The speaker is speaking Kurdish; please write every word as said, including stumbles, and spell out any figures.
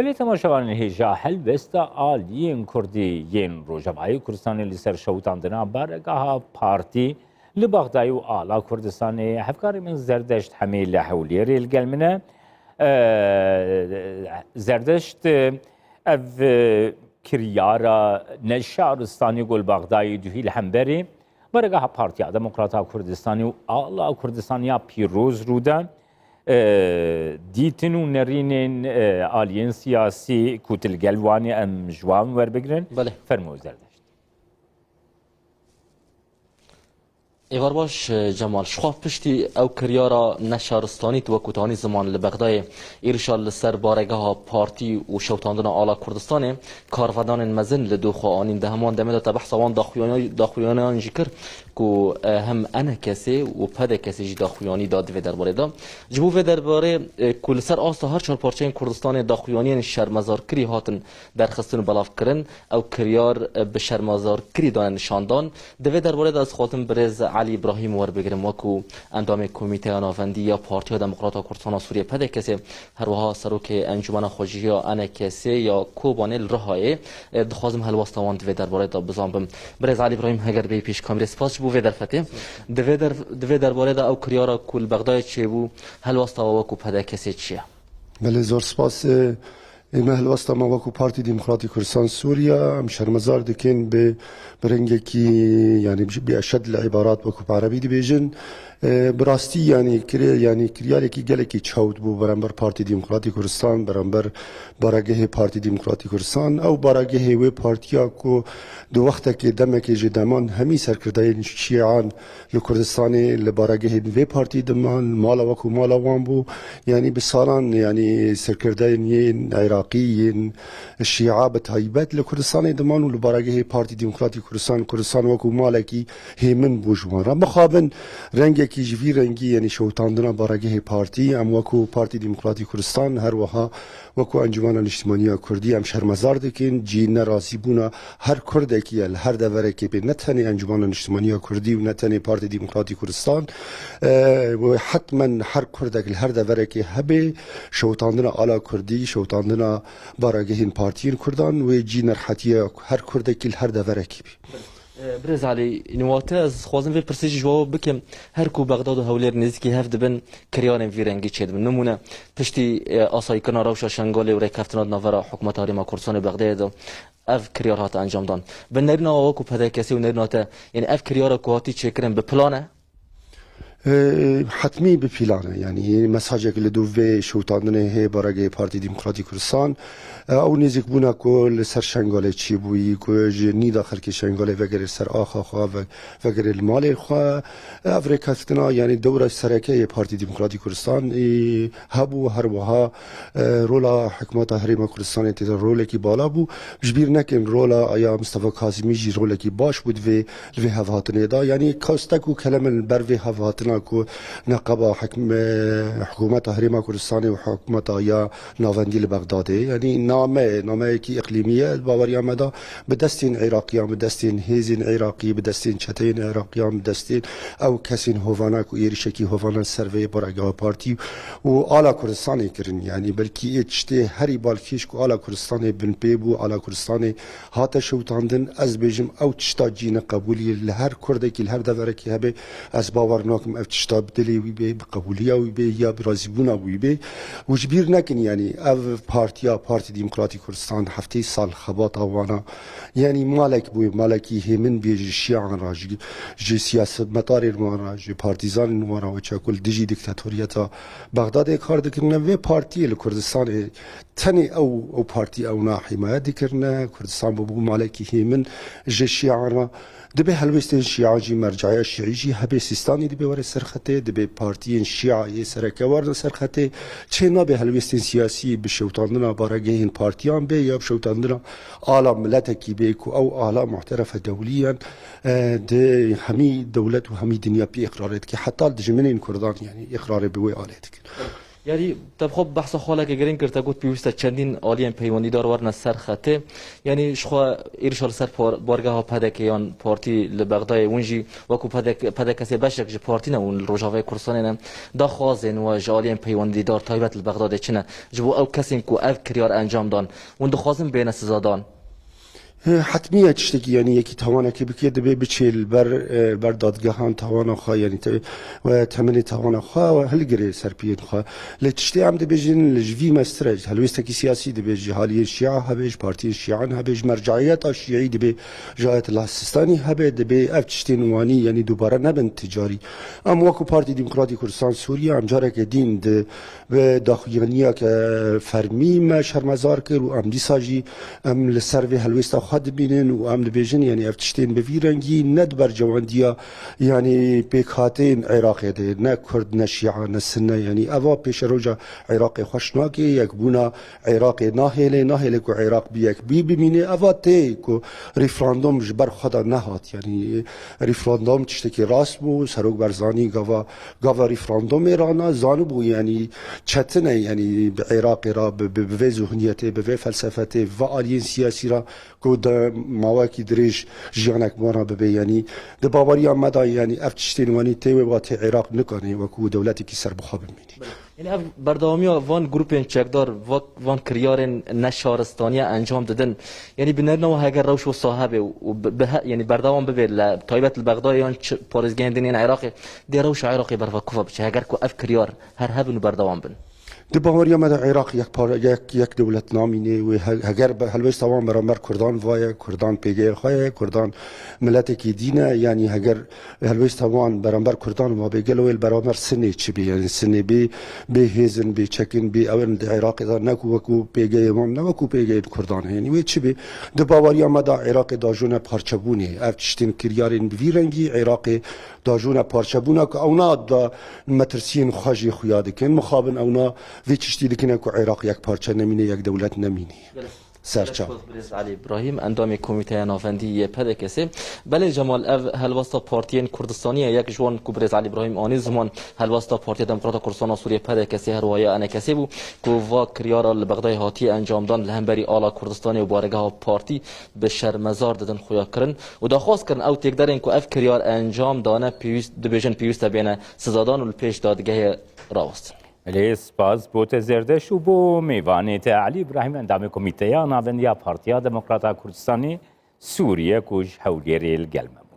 Belê temaşevanên hêja, helwesta aliyên Kurdî yên Rojavayê Kurdistanê li ser şewitandina baregeha partî li Bexdayê û ala Kurdistanê, hevkarê min Zerdeşt Hemî li Hewlêrê li gel min e. Ee, Zerdeşt, ev, e, kiryara neşaristanî ku li Bexdayê duhî li hemberî baregeha Partiya Demokrata Kurdistanê û ala Kurdistaniya pîroz rû da, e, dîtin û nerînên, e, aliyên siyasî ku tu li gel wan î, em ji wan werbigirin. Belê. Fermo Zerdeşt. Êvar baş, e, Cemal. Ji xwe piştî ew kiryara neşaristanî tu wekû tanî ziman li Bexdayê êrişa li ser baregeha partî û şewitandina ala Kurdistanê, karvedanên mezin li doxa anîn. Di heman demê de te behsa wan daxuyaniya-, daxuyaniyan jî kir ku, e, hem E N K S û P D K S jî daxuyanî da di vê derbarê de. Ji bo vê derbarê, e, ku li ser asta her çar parçeyên Kurdistanê daxuyaniyên şermezarkirî hatin derxistin û belavkirin, ew kiryar, e, bi şermezarkirî dane nîşandan. Di vê derbarê de ez dixwazim birêz Elî Îbrahîm werbigirim, wekû endamê Komîteya Navendî ya Partiya Demokrata Kurdistana Sûriyê, P D K S, her wiha serokê Encûmena Xweşiya E N K S ya Kobanê li Rihayê. E, dixwazim helwesta wan di vê derbarê de bizanbim. Birêz Elî Îbrahîm, heger bêyî pêş kamîrê, spas ji bo vê derfetê. Di vê der-, di vê derbarê de ew kiryara ku li Bexdayê çêbû, helwesta we wekû P D K S çi ye? Belê, zor spas. E, ê me helwesta me wekû Partî Demokratî Kurdistan Sûriye, em şermezar dikin bi, bi rengekî, yanî bi, bi eşed li îbarat wekû bi erebî dibêjin. E, bi rastî, yanî, kirê-, yanî, kiryarêkî gelekî çewt bû beramber Partî Demokratî Kurdistan, beramber baragehê Partî Demokratî Kurdistan. Ew baragehê wê partiya ku di wextekê demekê ji deman hemî serkirdeyên şîan li Kurdistanê li baragehên vê partî diman, mala wekû mala wan bû. Yanî bi salan, yanî serkirdeyên yên Iraqî, yên Şîa bi taybet li Kurdistanê diman û li baragehê Partî Demokratî Kurdistan, Kurdistan wekû malekî hêmin bû ji wan re. Mixabin rengekî ji vî rengî, yanî şewitandina baragehê partî, em wekû Partî Demokratî Kurdistan, her wiha wekû Encûmena Niştimaniya Kurdî, em şermezar dikin. Cî nerazîbûna her Kurdekî ye li her deverekê bê, ne tenê Encûmena Niştimaniya Kurdî û ne tenê Partî Demokratî Kurdistan. E, we hetmen her Kurdek li her deverekê hebe, şewitandina ala Kurdî, şewitandina baragehên partiyên Kurdan, wê cî nerhetiye her Kurdekî li her deverekî bî. E, Birêz Elî, nûwate ez dixwazim vê pirsê jî ji we bikim. Her ku Bexdad û Hewlêr nêzîkî hev dibin, kiryarên vî rengî çêdibin. Nimûne, piştî, e, asayîkirina rewşa Şengalê û rêkeftina di navbera Hikûmeta Herêma Kurdistan û Bexdayê de ev kiryar hate encamdan. Bi nerîna we wekû P D K S û nerîna te, yanî ev kiryara ku hatî çêkirin bi plan e? Ee, hetmî bi plan e. Yanî mesajek li dûv vê şewitandinê hê baregehê Partî Demokratîk Kurdistan. Ee, ew nêzîkbûna ku li ser Şengalê çêbûyî, ku ji nîda xelkê Şengalê vegerê ser axa xwe, ve-, vegerê li malê xwe. Ev rêkeftina, yanî dewra sereke yê Partî Demokratîk Kurdistan, ê, hebû, her wiha, e, rola hikûmeta Herêma Kurdistanê tê de rolekî bala bû. Ji bîr nekin, rola aya Mistefa Kazimî jî rolekî baş bû di vê, li vê hevhatinê de. Yanî kostek û keleme li ber vê hevhatina ku neqeba hikm-, e, hikûmeta Herêma Kurdistanê û hikûmeta ya navendî li Bexdadê. Yanî name, nameyekî îqlîmî ye, di baweriya me de bi destên Iraqiyan, bi destên hêzên Iraqî, bi destên çeteyên Iraqiyan, bi destên ew kesên hovana ku êrişekî hovana li ser vê baregeha partî û ala Kurdistanê kirin. Yanî belkî ê tiştê herî balkêş ku ala Kurdistanê binpê bû, ala Kurdistanê hate şewitandin, ez bêjim ew tişta cî neqebûlî li her Kurdekî, li her deverekî hebe, ez bawer nakim ev tişta bi dilê wî bê, bi qebûliya wî bê ya bi razîbûna wî bê. Û ji bîr nekin, yanî ev partiya, Partî Demokratîk Kurdistan heftê sal xebata wana, yanî malek bû, malekî hêmin bê ji şiyan re, ji, ji siyasetmedarên wan re, ji partîzanên wan re, weça ku li dijî dîktatoriyeta Bexdadê kar dikirine. Vê partiyê li Kurdistanê tenê ew, ew partî ewna hîmaye dikirine. Kurdistan bûbû malekî hêmin ji şiyan re. Dibê helwêstên şiya jî, merceya şiî jî hebê, Sîstanî dibê were ser xetê, dibê partiyên şiya yê sereke werin ser xetê. Çê nabe helwêstên siyasî bi şewitandina baregehên partiyan bê ya bi şewitandina ala miletekî bê ku ew ala muhterefe dewliyan, e, di hemî dewlet û hemî dinya pê îqrarê dike. Heta li dijminên Kurdan, yanî îqrarê bi wê alê dikin. Yanî te bi xwe behsa xaleke girîng kir, te got pêwîst e çendîn aliyên peywendîdar werine ser xetê. Yanî ji xwe êrişa li ser par-, bargeha P D K yan partî li Bexdayê, hûn jî wekû P D K, P D K S beşek ji partî ne, hûn li Rojavayê Kurdistanê ne. Daxwazên we ji aliyên peywendîdar taybet li Bexdadê çi ne? Ji bo ew kesên ku ev kiryar encam dan, hûn dixwazin bêne sizadan? He, hetmiye tiştekî, yanî yekî tawanekê bike, dibe biçê li ber, e, ber dadgehan tawana xwe, yanî te-, we temenê tawana xwe we hilgire ser piyên xwe. Lê tiştê em dibêjin, li ji vî mestir e, ji helwêstekî siyasî dibe, ji haliyê şîa hebe, ji partiyên şîan hebe, ji merceiyeta şîî dibe, ji Ayetullah Sistanî hebe, dibe ev tiştên wanî, yanî dubare nebin ticarî. Em wekû Partî Demokratî Kurdistan Sûriye, em careke dîn di Bi daxuyaniyeke fermî me şermezar kir û em dîsa jî em li ser vê helwêsta xwe dibînin û em dibêjin, yanî ev tiştên bi vî rengî ne di bercewendiya, yanî pêkhateyên Iraqê de, ne Kurd, ne Şîa, ne Sinne, yanî eva pêşeroja Iraqê xweş nake, yekbûna Iraqê nahêle, nahêle ku Iraq bi yek bî bimîne. Eva tê ku referandum ji ber xwe de nehat, yanî referandum tiştekî rast bû, Serok Barzanî gava Gava referandumê rana zanibû, yanî çetin e, yanî bi Iraqê re, bi, bi, bi vê zihniyetê, bi vê felsefetê, bi vê aliyên siyasî re ku de mawekî dirêj jiyanek wana bibe, yanî di baweriya me de, yanî ev tiştên wanî tê wê watê Iraq nikane wekû dewletekî serbixwe bimîne. Yanî ev berdewamiya van grûpên çekdar, va-, van kiryarên neşaristaniye encam didin. Yanî bi nerina we heger rewş wisa hebe û bi, bi he-, yanî berdewam bibe li taybet li Bexdayê yan çi parêzgehên din yên Iraqê, dê rewşa Iraqê berva kuva biçe, heger ku ev kiryar her hebin û berdewam bin? Di baweriya me de Iraq yek par-, yek, yek dewlet namîne wê he-, heger be-, helwêsta wan beramber Kurdan vaye, Kurdan pêgeyê xwe ye, Kurdan miletekî dî ne, yanî heger helwêsta wan beramber Kurdan va bê, gelo wê li beramber Sinê çi bê? Yanî Sinê bê, bê hêzin, bê çekin, bê ew in di Iraqê de ne ku wekû pêgeyê wan, ne wekû pêgeyên Kurdan e. Yanî wê çi bê? Di baweriya me de Iraqê dajone parçebûnê. Ev tiştên kiryarên bi vî rengî Iraqê dajone parçebûna ku ewna da metirsiyên xwe jê xuya dikin. Mixabin ewna vê tiştî dikine ku Iraq yek parçe nemîne, yek dewlet nemîne. Ser çav. Gelek spas, birêz Elî Îbrahîm, endamê Komîteya Navendî yê P D K S'ê. Belê Cemal, ev helwesta partiyên Kurdistanî ye. Yek ji wan ku birêz Elî Îbrahîm anî ziman, helwesta Partiya Demokrata Kurdistana Sûriyê, P D K S, her wiha ya E N K S'ê bû ku va kiryara li Bexdayê hatiye encamdan li hemberî ala Kurdistanê û baregeha partî bi şermezar didin xuyakirin û daxwaz kirin ew têkderên ku ev kiryar encam dane pêwîst, dibêjin pêwîst e bêne sizadan û li pêş dadgehê rawestin. Belê, spas bo te Zerdeş û bo mêvanê te Elî Îbrahîm, endamê Komîteya Navendiya Partiya Demokrata Kurdistanê Sûriye ku ji Hewlêrê li gel me bû.